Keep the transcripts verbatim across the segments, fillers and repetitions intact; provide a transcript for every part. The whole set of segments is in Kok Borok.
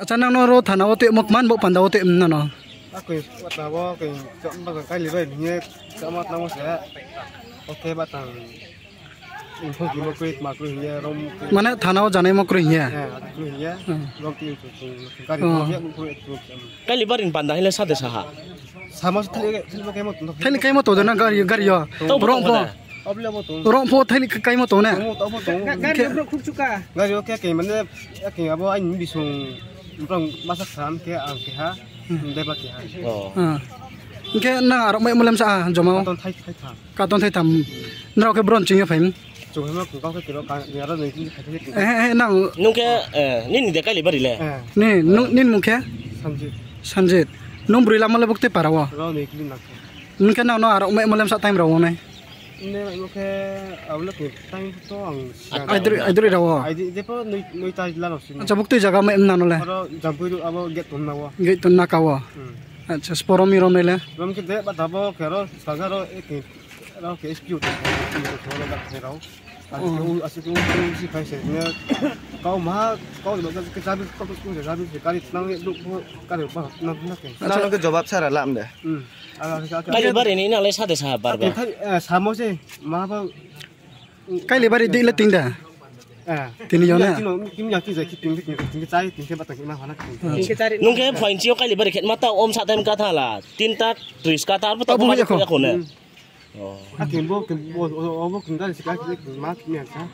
Acha, nang no ro thana o te mok man bo panda o te nang no. Akoi pata bo koi chama ka kali bai ni chama tamo se. Oke batang. Info kimo koi ma koi hiya rom. Mane thana o janai mo koi hiya. Eh, koi hiya. Hmm. Rom ti tu tu. Kali Oh. Ko ya ko tu. Kali barin panda hile sade saha. Sama se thali thali kai mo tu. Thali kai mo to na gari gari yo. Tau Rong pho. Pho. Oble bo tong. Rong pho thali kai mo to na. Tong, tong, tong. Ga-, gari obrok khuk chuka. Gari oke ke mane ke abo ai ni bisung rong masak sam ke ang ke ha. Hmm. Deba ke ha. Oh. Ah. Ke na arok mai mulem sa joma. Ton thai thai tha. Katon thai tham. Nrao ke bron chingyo phaim. Chung hema kung kau ke kiro ka ni aro ni ki khai thai. Eh, eh, nang. Nung ke, eh, nini de kali bari le. Eh. Ni, nung, nin mung khe? Sanjit. Sanjit. Nung bri lama le bukte para wo. Ro ni ki nak. Nung ke nang no arok mai mulem sa time rao nai. Ne, oke, ablo ke time to ang siya. Aidri, aidri rawo. Aidri, depo noi, noi ta jila lo sini. Acha, bukti jaga mai nano le. Aro jampui ru abo gate ton nawo. Gate ton nakawo. Hmm. Acha, sporo mi rom le. Rom ke de ba dabo ke ro saga ro ek ro ke S P U to. Ro ga ke ro. Asu ke u, asu ke u, u si khai se ne. Kau ma, kau ba ke jabi, kau ke jabi, kari tang duk kari ba na na ke. Acha. Nang ke jawab sara lam de. Hmm. Kali bari ni nang le sade sa bar ba. Samo se ma ba. Kali bari di le ting da. Eh. Tini yone. Tini yang ti jai ki ting ting ting chai ting ke batang ma hana ting. Nung ke phain chio kali bari khet mata om sa time ka thala. Tinta tris ka tar ta. Abu ya ko. Ako ne. Hmm. Oh. Akin bo kin bo obo kin gari sika ki ma ki yang sa.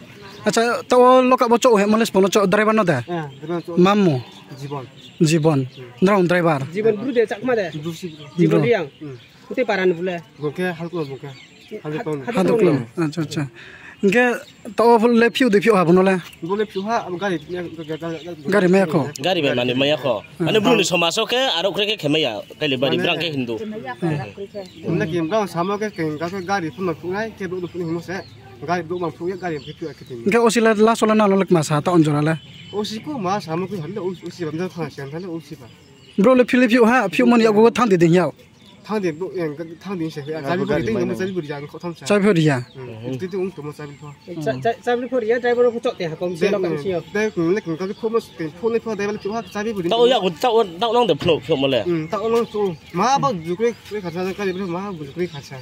Acha, to loka bo cho he moles pono cho driver no da. Eh, driver cho. Mammo. Jibon. Jibon. Hmm. Nrong driver. Jibon bru de chakma de. Bru si. Jibon Bru. Riang. Hmm. Kuti paran bule. Goke halko goke. Halko. Halko. Acha, acha. Nge to le phiu de phiu ha bono le. Bole phiu ha, abo gari, gari maya ko. Gari bai mani maya ko. Hmm. Ani bru ni somaso ke aro kre ke khemaya. Kali bari brang ke Hindu. Mane ki brang samo ke ke ga ke gari phun phunai ke bru phun himo se. Gari bru ma phun ya gari phiu ke tin. Nge osila la sola na lolek ma sa ta onjora le. Osi ko ma samo ke hande osi bam ja khana sen hande osi ba. Bro le philip phiu ha, phiu man yago thang de ding yao. Thang de bro, yang thang de se ya. Chabi buri ding mo chabi buri jang ko tham sa. Chabi buri ya. Ti ti ung to mo chabi pho. Chabi pho ya driver ko chok te ha kom se lok kam si yo. Dai ko le kin ka pho mo phone pho dai bal phiu ha chabi buri. Tao ya ko tao tao nang de phlo phiu mo le. Hmm, tao nang to. Ma ba jukre kre kha sa ka le ma ba jukre kha sa.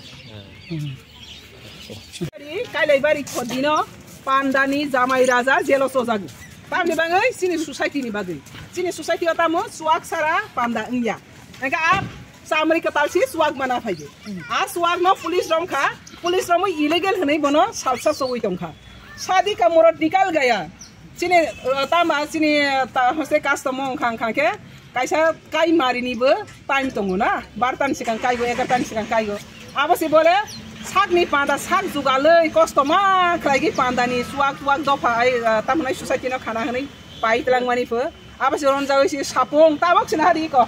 Kailai bari khodino pandani jamai raja jelo sojago. Tamni bagwi chini society ni bagwi. Chini society o tamo chuak sara panda wngya. Engka a chamri kwtal si chuak mana phaigo. A chuak no police romkha, police romwi illegal hwnwi bono salsa sogwi tongkha. Shadi ka murad nikal gaya. Chini, uh, tama chini, uh, ta, hose custom wngkha, wngkha khe kaisa kai mari ni bo time tongo na, barta ni swkang kaigo, egarta ni swkang kaigo. Abo se bole sakni panda sak jugalwi kosto ma khlaigwi panda ni chuak chuak dopha ai, uh, tamo nai society no khana hwnwi pai twlang mani pho. Abo se ronjagwi se sapung tabok se nahari ko.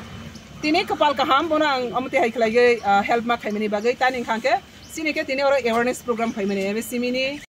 Tini kwpal kaham bono ang omo twi hai khlaigwi, uh, help ma khaimani bagwi tani wngkha khe chini khe tini oro awareness program phaimani ebe simini.